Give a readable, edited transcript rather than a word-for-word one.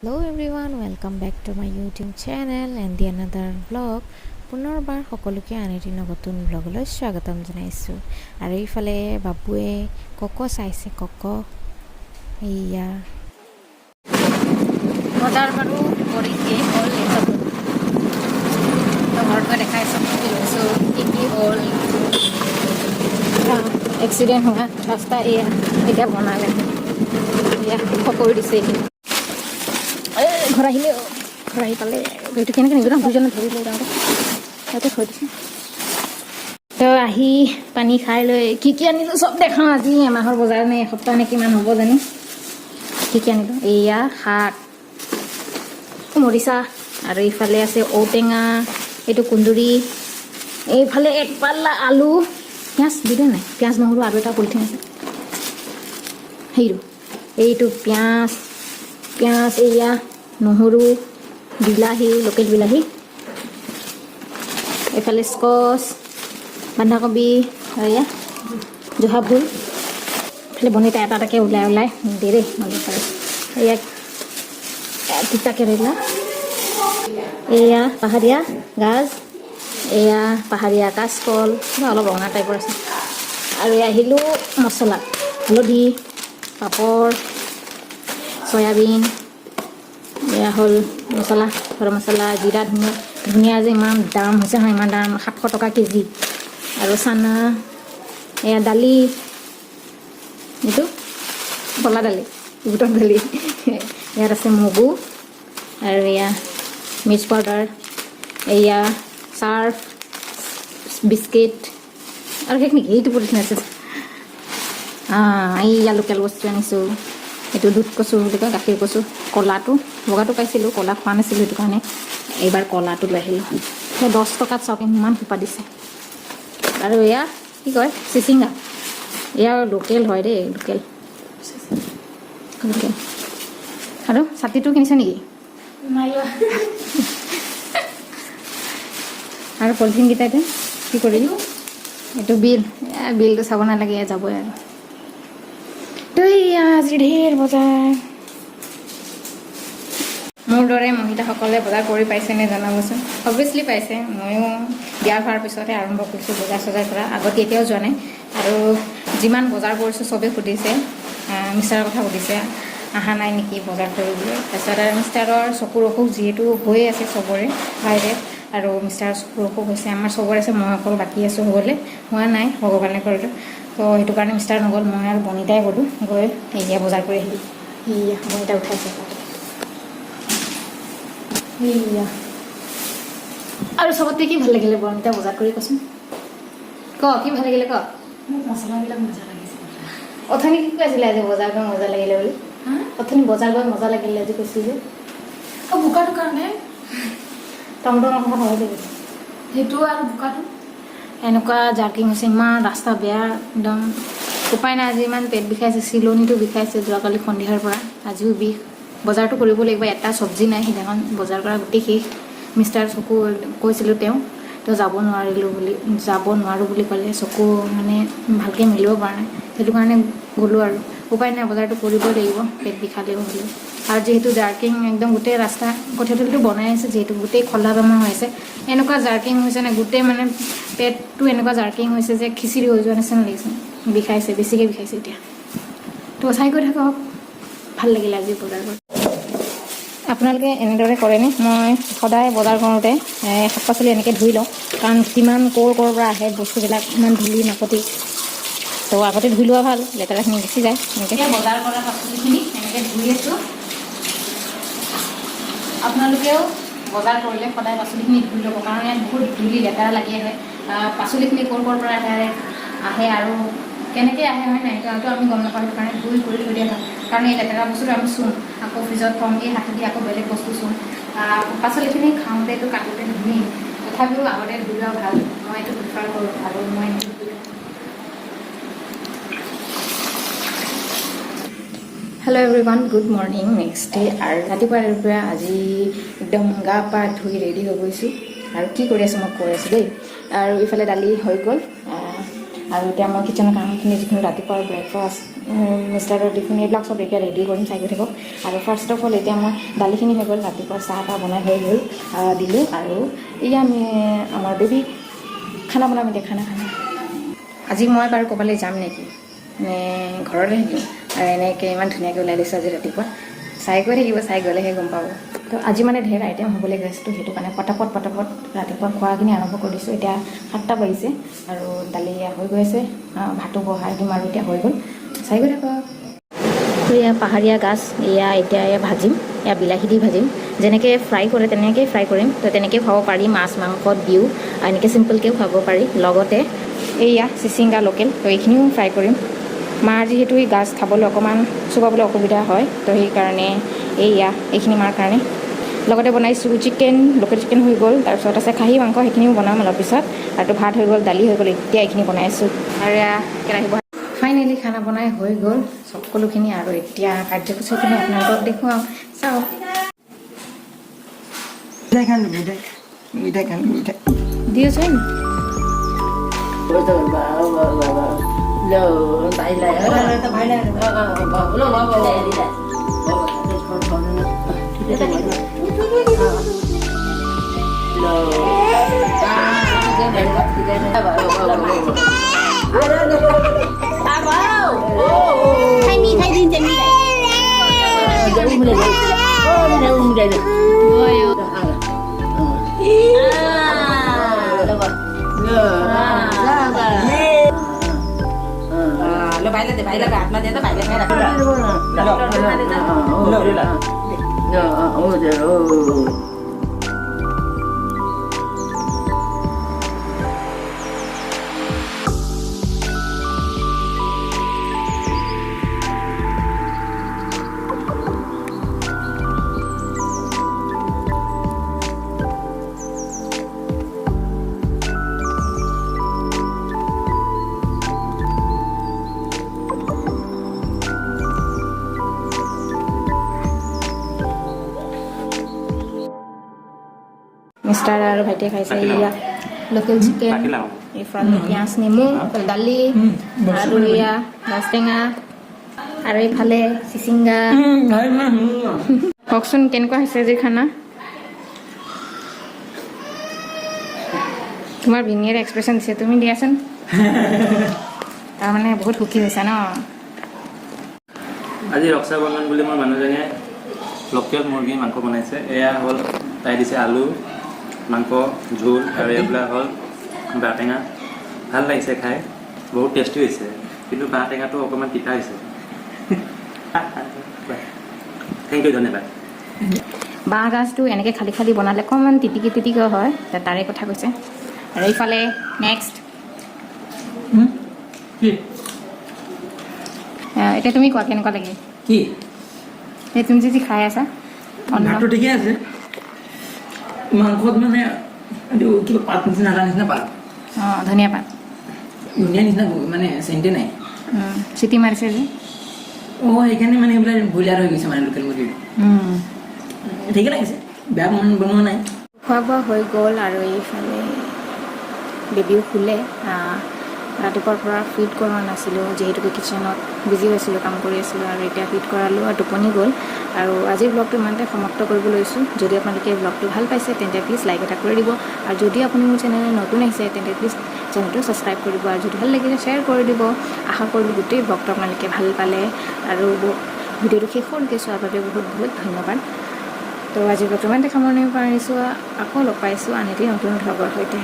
Hello everyone, welcome back to my YouTube channel and the another vlog. পুনৰবাৰ সকলোকে আন এটি নতুন ব্লগলৈ স্বাগতম জনাইছোঁ। আৰু এইফালে বাবুৱে কক চাইছে, কক এয়া। বজাৰ বাৰু কৰি শেষ হ'ল। এই চব তো ঘৰত গৈ দেখাইছোঁ কি কি লৈছোঁ, কি কি হ'ল। এক্সিডেণ্ট হোৱা ৰাস্তা এয়া এতিয়া বনালে, এয়া ওখ কৰি দিছে এইখিনি। এই ঘৰ আহিলে, ঘৰ আহি পালে। এইটো কেনেকৈ নিব? দুজনে ধৰি লৈ যাওঁতে ইয়াতে থৈ দিছে। তো আহি পানী খাই লৈ কি কি আনিলোঁ চব দেখাওঁ। আজি এমাহৰ বজাৰ নে এসপ্তাহ নে কিমান হ'ব জানো। কি কি আনিলোঁ? এয়া শাক, মৰিচা আৰু এইফালে আছে ঔটেঙা, এইটো কুন্দুৰি, এইফালে এক পাল্লা আলু, পিঁয়াজ দিলে নাই, পিঁয়াজ, নহৰু আৰু এটা পলিথিন আছে সেইটো। এইটো পিঁয়াজ, পিঁয়াজ, এয়া নহৰু, বিলাহী, লোকেল বিলাহী, এইফালে স্কচ, বন্ধাকবি আৰু এয়া জহা ভোল। এইফালে বনিতা এটা এটাকৈ ওলাই ওলাই দিয়ে দেই নদীৰ। এয়া তিতা কেৰেলা, এয়া পাহাৰীয়া গাজ, এয়া পাহাৰীয়া কাচকল, কিবা অলপ ৰঙা টাইপৰ আছে। আৰু এয়া আহিলোঁ মছলা, হালধি, পাপৰ, চয়াবিন। এয়া হ'ল মছলা, গৰম মছলা, জিৰা, ধনিয়া। ধনিয়া যে ইমান দাম হৈছে নহয়, ইমান দাম, 700 টকা কেজি। আৰু চানা, এয়া দালি, এইটো কলা দালি, বুটৰ দালি। ইয়াত আছে মগু আৰু এয়া মিৰ্চ পাউডাৰ, এয়া চাৰ্ফ, বিস্কিট আৰু শেষ নেকি? এইটো পলিথিন আছে। এইয়া লোকেল বস্তু আনিছোঁ। এইটো দুধ কচু বুলি কয়, গাখীৰ কচু, ক'লাটো। বগাটো পাইছিলোঁ, ক'লা খোৱা নাছিলোঁ, সেইটো কাৰণে এইবাৰ ক'লাটো লৈ আহিলোঁ। সেই 10 টকাত চাওক, ইমান সোপা দিছে। আৰু এয়া কি কয়, চিচিঙা। এয়া লোকেল হয় দেই, লোকেল, লোকেল। আৰু ছাতিটো কিনিছে নেকি? নাই লোৱা। আৰু পলিথিনকেইটা এতিয়া কি কৰিবি? এইটো বিল, এ, বিলটো চাব নালাগে, এয়া যাবই। আৰু তো এয়া আজি ঢেৰ বজাৰ। মোৰ দৰে মহিলাসকলে বজাৰ কৰি পাইছেনে জনাবচোন। অভিয়াছলি পাইছে। ময়ো বিয়া হোৱাৰ পিছতহে আৰম্ভ কৰিছোঁ বজাৰ চজাৰ কৰা, আগত কেতিয়াও যোৱা নাই। আৰু যিমান বজাৰ কৰিছোঁ চবেই সুধিছে, মিষ্টাৰৰ কথা সুধিছে, অহা নাই নেকি বজাৰ কৰিবলৈ। তাৰপিছত আৰু মিষ্টাৰৰ চকুৰ অসুখ যিহেতু হৈয়ে আছে চবৰে ভাইৰেল, আৰু মিষ্টাৰৰ চকুৰ অসুখ হৈছে, আমাৰ চবৰে আছে, মই অকল বাকী আছোঁ হ'বলৈ, হোৱা নাই ভগৱানে কৰিলে। তো সেইটো কাৰণে মিষ্টাৰ নগ'ল, মই আৰু বনিতাই গ'লোঁ, গৈ এয়া বজাৰ কৰি আহিলোঁ। সেয়া বনিতা উঠাইছে। সেয়া আৰু চবতকৈ কি ভাল লাগিলে বনিতা বজাৰ কৰি, কচোন, ক, কি ভাল লাগিলে ক? মোক মছলাবিলাক মজা লাগিছে। অথনি কি কৈ আছিলে আজি বজাৰ গৈ মজা লাগিলে বুলি? হা? অথনি বজাৰ গৈ মজা লাগিলে আজি কৈছিল যে। অ, বোকাটোৰ কাৰণে। টমটমৰ কথা পাহৰি থাকিলোঁ। সেইটো আৰু বোকাটো। এনেকুৱা জাৰ্কিং হৈছে, ইমান ৰাস্তা বেয়া একদম, উপায় নাই। আজি ইমান পেট বিষাইছে, চিলনিটো বিষাইছে যোৱাকালি সন্ধিয়াৰ পৰা, আজিও বিষ। বজাৰটো কৰিব লাগিব, এটা চব্জি নাই, সিদিনাখন বজাৰ কৰা গোটেই শেষ। মিষ্টাৰ চকু কৈছিলোঁ, তেওঁ যাব নোৱাৰিলোঁ বুলি, যাব নোৱাৰোঁ বুলি ক'লে, চকু মানে ভালকৈ মিলিব পৰা নাই, সেইটো কাৰণে গ'লোঁ আৰু উপায় নাই, বজাৰটো কৰিবই লাগিব পেট বিষালেও হ'লেও। আৰু যিহেতু জাৰ্কিং একদম গোটেই ৰাস্তা, কঠীয়াতলিটো বনাই আছে যিহেতু, গোটেই খলা বমা হৈ আছে। এনেকুৱা জাৰ্কিং হৈছে নে, গোটেই মানে পেটটো এনেকুৱা জাৰ্কিং হৈছে যে খিচিৰি হৈ যোৱা নিচিনা লাগিছে। বিষাইছে, বেছিকৈ বিষাইছে এতিয়া। তো চাই গৈ থাকক। ভাল লাগিলে আজি বজাৰ কৰি। আপোনালোকে এনেদৰে কৰেনে? মই সদায় বজাৰ কৰোঁতে শাক পাচলি এনেকৈ ধুই লওঁ, কাৰণ কিমান ক'ৰ ক'ৰ পৰা আহে বস্তুবিলাক, ইমান ধূলি মাকতি। তো আগতে ধুই লোৱা ভাল, লেতেৰাখিনি গুচি যায়। এনেকৈ বজাৰ কৰা পাচলিখিনি এনেকৈ ধুই আছোঁ। আপোনালোকেও বজাৰ কৰিলে সদায় পাচলিখিনি ধুই ল'ব, কাৰণ ইয়াত বহুত ধূলি লেতেৰা লাগি আহে। পাচলিখিনি ক'ৰ ক'ৰ পৰা আহে আহে আৰু কেনেকৈ আহে, হয় নাই, সেইটো আমি গম নাপাওঁ। সেইটো কাৰণে ধুই কৰি থৈ দিয়া ভাল, কাৰণ এই লেতেৰা বস্তুটো আমি চুম, আকৌ ফ্ৰিজত থ'ম, এই হাতেদি আকৌ বেলেগ বস্তু চুম। পাচলিখিনি খাওঁতেতো কাটোতে ধুমেই, তথাপিও আগতে ধুই লোৱা ভাল। মই এইটো প্ৰিফাৰ কৰোঁ আৰু মই এনেকৈ ধুই লওঁ। Hello everyone, good morning, next day. আৰু ৰাতিপুৱা ৰাতিপুৱা আজি একদম গা পা ধুই ৰেডি হৈ গৈছোঁ। আৰু কি কৰি আছোঁ মই কৈ আছোঁ দেই। আৰু ইফালে দালি হৈ গ'ল। আৰু এতিয়া মই কিচেনৰ কামখিনি, যিখিনি ৰাতিপুৱাৰ ব্ৰেকফাষ্ট, মিষ্টাৰৰ টিফিন, এইবিলাক চব এতিয়া ৰেডি কৰিম, চাই গৈ থাকক। আৰু ফাৰ্ষ্ট অফ অল এতিয়া মই দালিখিনি হৈ গ'ল, ৰাতিপুৱা চাহ তাহ বনাই হৈ গ'ল, দিলোঁ। আৰু এয়া আমি আমাৰ বেবী খানা বনাম এতিয়া, খানা খানা। আজি মই বাৰু ক'ৰবালৈ যাম নেকি নে ঘৰতে থাকিম? আৰু এনেকৈ ইমান ধুনীয়াকৈ ওলাই লৈছোঁ আজি ৰাতিপুৱা, চাই গৈ থাকিব, চাই গ'লেহে গম পাব। তো আজি মানে ধেৰ আইটেম হ'বলৈ গৈ আছোঁ, সেইটো কাৰণে পটাপট পটাপট ৰাতিপুৱা খোৱাখিনি আৰম্ভ কৰি দিছোঁ। এতিয়া 7টা বাজিছে আৰু দালি এয়া হৈ গৈ আছে, ভাতো বহাই দিম আৰু এতিয়া হৈ গ'ল, চাই গৈ থাকক। এয়া পাহাৰীয়া গাছ, এয়া এতিয়া এয়া ভাজিম, এয়া বিলাহী দি ভাজিম। যেনেকৈ ফ্ৰাই কৰে তেনেকৈয়ে ফ্ৰাই কৰিম। তো তেনেকৈও খাব পাৰি, মাছ মাংসত দিও, আৰু এনেকৈ চিম্পলকৈও খাব পাৰি। লগতে এইয়া চিচিংগা লোকেল, তো এইখিনিও ফ্ৰাই কৰিম। মাৰ যিহেতু এই গাছ খাবলৈ অকণমান চোবাবলৈ অসুবিধা হয়, তো সেইকাৰণে এইয়া এইখিনি মাৰ কাৰণে। লগতে বনাইছোঁ চিকেন, লোকেল চিকেন হৈ গ'ল। তাৰপিছত আছে খাহী মাংস, সেইখিনিও বনাম অলপ পিছত। আৰু ভাত হৈ গ'ল, দালি হৈ গ'ল, এতিয়া এইখিনি বনাই আছোঁ। আৰু এয়া কেৰাহী বহাই ফাইনেলি খানা বনাই হৈ গ'ল সকলোখিনি। আৰু এতিয়া কাৰ্যসূচীখিনি আপোনালোকক দেখুৱাওঁ, চাওক। মিঠাই খান, মিঠাই, মিঠাই খান, মিঠাই। দিয়চোন। ल, भाइलाई they, भाइलाई हातमा they त, भाइले खाइराख्छ। মিষ্টাৰ আৰু ভাইটিয়ে খাইছে এয়া লোকেল চিকেন, এইফালে পিঁয়াজ, নেমু, এইফালে দালি আৰু এয়া গাছ টেঙা আৰু এইফালে চিচিংগা। কওকচোন, কেনেকুৱা হৈছে আজিৰ খানা? তোমাৰ ভিনিয়েৰ এক্সপ্ৰেশ্যন দিছে, তুমি দিয়াচোন। তাৰমানে বহুত সুখী হৈছে ন? আজি ৰক্ষা বন্ধন বুলি মোৰ মানুহজনীয়ে লোকেল মুৰ্গী মাংস বনাইছে। এয়া হ'ল, তাই দিছে আলু, মাংস জোল আৰু এইবিলাক হ'ল বাঁহ টেঙা। ভাল লাগিছে খাই, বহুত টেষ্টি হৈছে, কিন্তু বাঁহ টেঙাটো অকণমান তিতা হৈছে। Thank U, ধন্যবাদ। বাঁহ গাজটো এনেকৈ খালি খালি বনালে অকণমান তিতিকি তিতিকৈ হয়, তাৰে কথা কৈছে। আৰু এইফালে নেক্সট। কি? এতিয়া তুমি কোৱা, কেনেকুৱা লাগিল? কি? এই তুমি যে যি খাই আছা অন্ন। ভাতটো ঠিকে আছে। মাংসত মানে এইটো কিবা পাত নিচিনা, আদা নিচিনা পাত। অঁ, ধনিয়া পাত। ধুনীয়া নিচিনা, মানে চেণ্টে নাই। চিটি মাৰিছে যে। অঁ, সেইকাৰণে মানে এইবিলাক ব্ৰইলাৰ হৈ গৈছে, মানে লোকেল মুৰ্গীটো ঠিকে লাগিছে, বেয়া মন বনোৱা নাই। খোৱা বোৱা হৈ গ'ল আৰু এইফালে বেবীও শুলে। ৰাতিপুৱাৰ পৰা ফিড কৰোৱা নাছিলোঁ, যিহেতুকে কিটচেনত বিজি হৈছিলোঁ, কাম কৰি আছিলোঁ। আৰু এতিয়া ফিড কৰালোঁ আৰু টোপনি গ'ল। আৰু আজিৰ ব্লগটো ইমানতে সমাপ্ত কৰিব লৈছোঁ। যদি আপোনালোকে ব্লগটো ভাল পাইছে, তেন্তে প্লিজ লাইক এটা কৰি দিব। আৰু যদি আপুনি মোৰ চেনেললৈ নতুন আহিছে, তেন্তে প্লিজ চেনেলটো ছাবস্ক্ৰাইব কৰিব আৰু যদি ভাল লাগিলে শ্বেয়াৰ কৰি দিব। আশা কৰিলোঁ গোটেই ব্লগটো আপোনালোকে ভাল পালে আৰু ভিডিঅ'টো শেষলৈকে চোৱাৰ বাবে বহুত বহুত ধন্যবাদ। তো আজি ব্লগটো ইমানতে সামৰণি মাৰিছোঁ। আকৌ লগ পাইছোঁ আন এটি নতুন ব্লগৰ সৈতে।